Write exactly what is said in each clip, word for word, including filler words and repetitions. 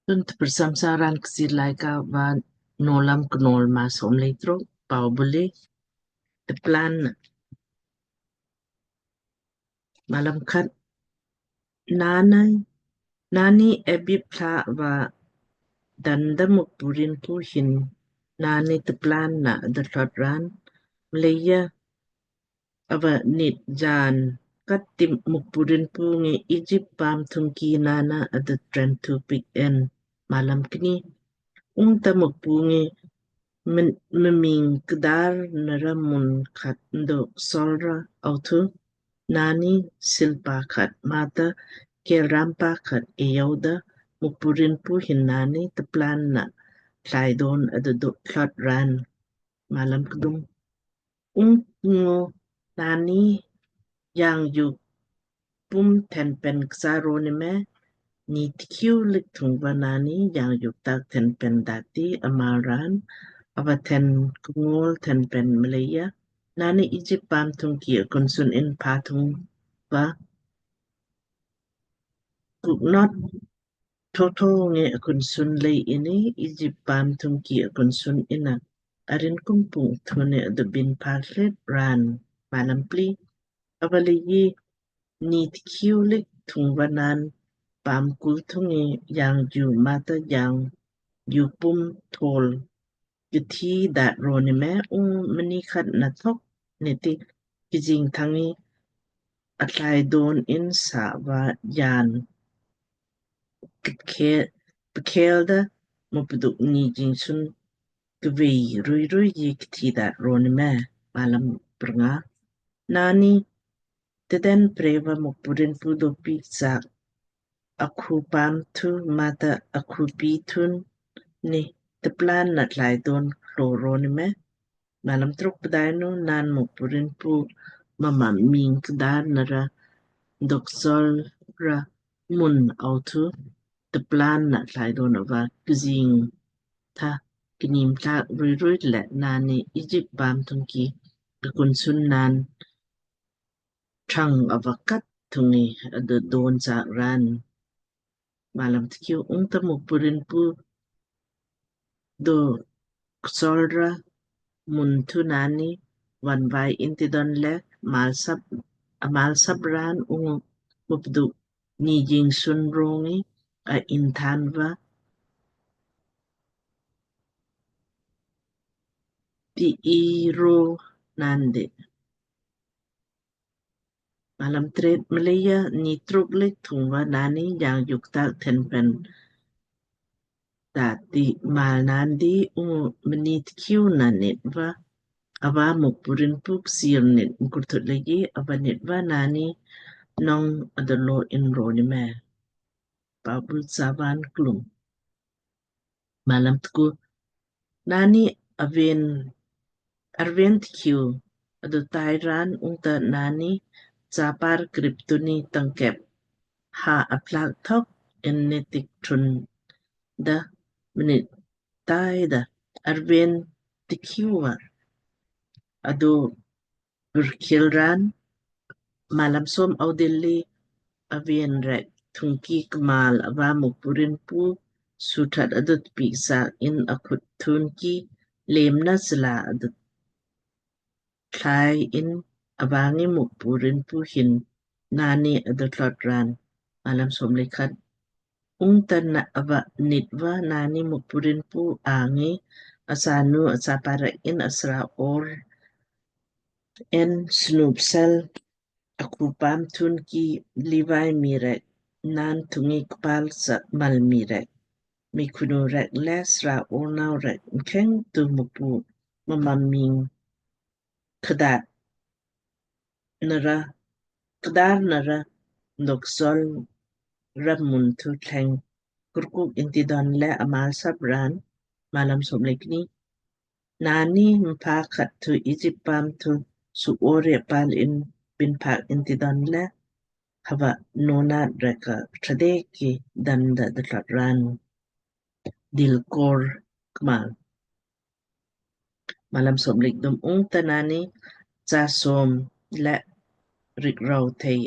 Tun tprsamsa raan Kchiir Laaika va Nowlam Knowl maa somlei truk. Pau bule. Tplaan na. Malam khat. Nani, nani Abib thla va danda Mukpu Rinpu hin nani tplaan na ado thlot raan, mleija ava nit jaan kat ti Mukpu Rinpu ngi Ijip paam thungki nana ado tren thu piik en. Malam kni. Ungta Mukpu ngi mming kdar nara mun khat ndo ksolra authu nani silpa khat mata kelrampa khat eayou da Mukpu Rinpu hin nani tplaan na tlaidon ado thlot raan. Malam kdum. Ungu nani yang yu pum thenpen ksa roni me, nit tkiu lik thung va nani yang yu tak thenpen dati amal raan, ava then kngol thenpen mleija nani Ijip paam thungki akunsun in pha thung va kuknot thotho ngi akunsun lei inni Ijip paam thungki akunsun inna arin kumpung thuni ado bin pha tlit raan. Malam pli. Ava leiji nit tkiu lik thung va naan paam kul thung ngi yang yu mata yang yu pum thol kthi dat roni me, ung mni khat na thok niti kjing thang ngi atlaidon in sa va yan pkhel da Mukpu duk ni jingsun kvei rui rui ji kthi dat roni me. Malam prnga. Nani teden preva Mukpu Rinpu do piik sak akhu paam thu mata akhu pi thun ni tplaan na tlaidon klo roni me. Malam truk. Pdainu naan Mukpu Rinpu mma mming kdar nara ndo ksolra mun authu tplaan na tlaidon ava kjing tha knim tlak rui rui le nani Ijip paam thungki akunsun naan thang ava kat thung ngi ado don sak raan. Malam tkiu. Ungta Mukpu Rinpu do ksolra mun thu nani van vai inti don le malsap, amal sap raan ungu Mukpu duk ni jingsun rong ngi a inthan va ti iro naan de. Malam tret. Mleija nit truk lik thung va nani yang yu tak thenpen dati mal naan di ungu mni tkiu na nit va ava Mukpu Rinpu kchiir nit mkurthut leiji ava nit va nani nong ado lo in roni me. Pau bul savan klum. Malam tku. Nani aven, arven tkiu ado tai raan ungta nani chapar krip thuni tangkep ha aplak thok in nitik thun da mnit tai da arven tkiu va ado purkhil raan. Malam som. Audilli aven rek thungki kmal ava Mukpu Rinpu suthat adut piik sak in akhut thungki lemna sla adut thlai in ava ngi Mukpu Rinpu hin nani ado thlot raan. Malam som le khat. Ungta na ava nit va nani Mukpu Rinpu angi asanu asapa rek in asra or en snu psel akhu paam thungki Livai mii rek naan thung ngi kpal sak mal mii rek mii khunu rek le sra or nau rek mkheng thu Mukpu mma mming kdar nara, kdar nara ndo ksolra mun thu thleng kurkuk inti don le amal sap raan. Malam som le kni. Nani mpha khat thu Ijip paam thu su ore pal in bin phak inti don le hava nonat rek ka thrade ki danda da thlot raan. Dil kor kmal. Malam som le kthum. Ungta nani cha som le rik rau thei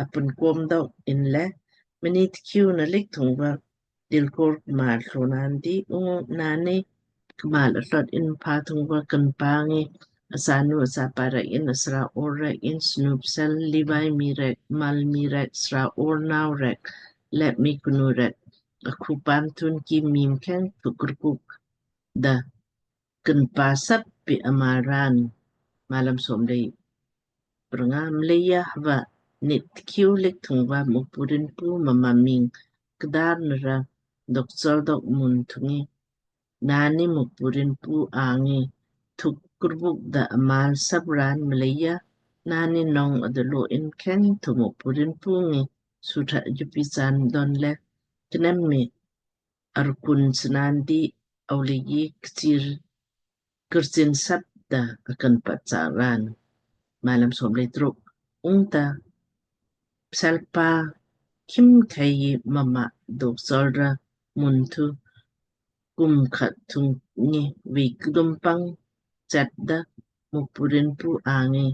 apun kom dok in le mnit tkiu na lik thung va dilkor kmal tlo nandi. Ungu naanni kmal atlot in pha thungva kanpa ngi asanu asapa rek in, asra or rek in, snu psel Levi mii rek, mal mii rek, sra or nau rek, le mii knu rek, akhu paam thungki mii mkheng thu kurkuk da kanpa sap pi amal raan. Malam somlei pranga. Mleija hava nit kiu lik thungva Mukpu Rinpu mma ming kdar nara dok chol dok mun thungi naanni Mukpu Rinpu angi thuk kurbuk da amal sap raan, mleija naanni nong adalo in kheng thu Mukpu Rinpu ngi sutha jupi chaan donle knem mi arkun chnandi, aulei kchiir kurchin sap da akan pat cha raan. Malam somlei truk. Ungta pselpa khimkhei mma dok chol ra mun thu kum khat thung ngi vei kdum pang chat da Mukpu Rinpu angi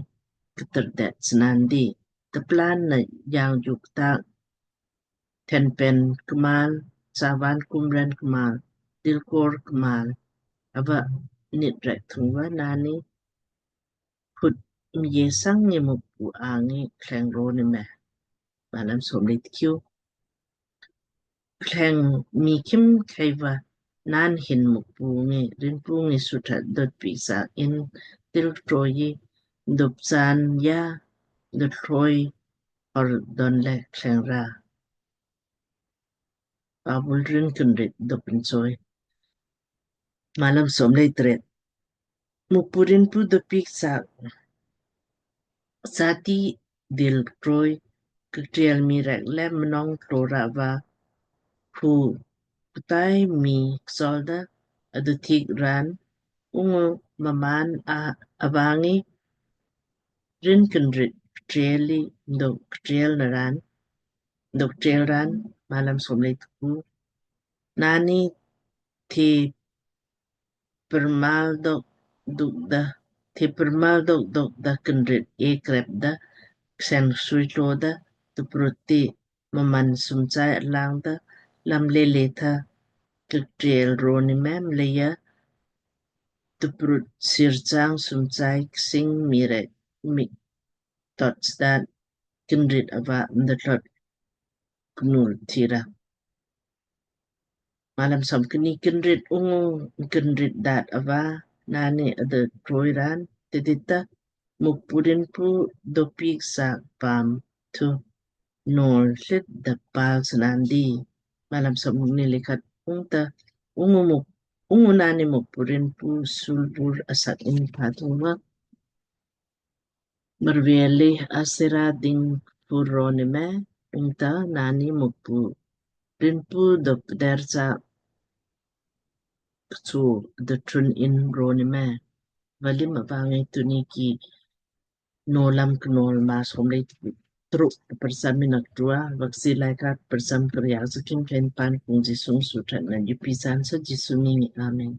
ktar det chnandi. Tplan na jang juk ta thenpen kmal, chavan kumren kmal, dilkor kmal, ava nit rek thungva naanni khut mje sang ngi Mukpu angi kleng ro ni me. Malam somlei tkiu. Kleng mii khimkhei va naan hin Mukpu ngi Rinpu ngi sutha dot pi sa in til troi dop chaan ja dot troi or donle kleng ra. Pabul rin kinrit dopin soi. Malam somlei tret. Mukpu Rinpu dopik sa sati dil troi ktriel mii rek le mnong tlora va khu kutai mii ksolda aduthik raan ungu mmaan a avangi rin kinrit ktrieli dok ktriel na raan dok ktriel raan. Malam somlei tku. Naanni thi permal dok duk da, thi permal dok dok da kinrit e krep da ksen sui tlo da tuprut ti mmaan sumchai alang da lam lele tha ktriel ro ni me, mleija tuprut sirchang sumchai ksing mii rek mik tot sdat kinrit ava mdatlot knul thira. Malam somkni. Kinrit ungu kinrit dat ava naanni ada troi raan tidita Mukpu Rinpu dopik sa paam thu nol hlit da pal chnandi. Malam somkni le khat. Ungta ungu muk ungu naanni Mukpu Rinpu sulbur asak in pha thungva marveli Asera ding pur ro ni me, ungta naanni Mukpu Rinpu dok der cha kchu da trun in ro ni me. Valim avangi tuniki Nowlam Knowl Maa somlei truk. Prcham ina ktua vaksi laikat prcham kriya sukin ken pan kung Jisu suthat na jupi san sa Jisu ni. Amen.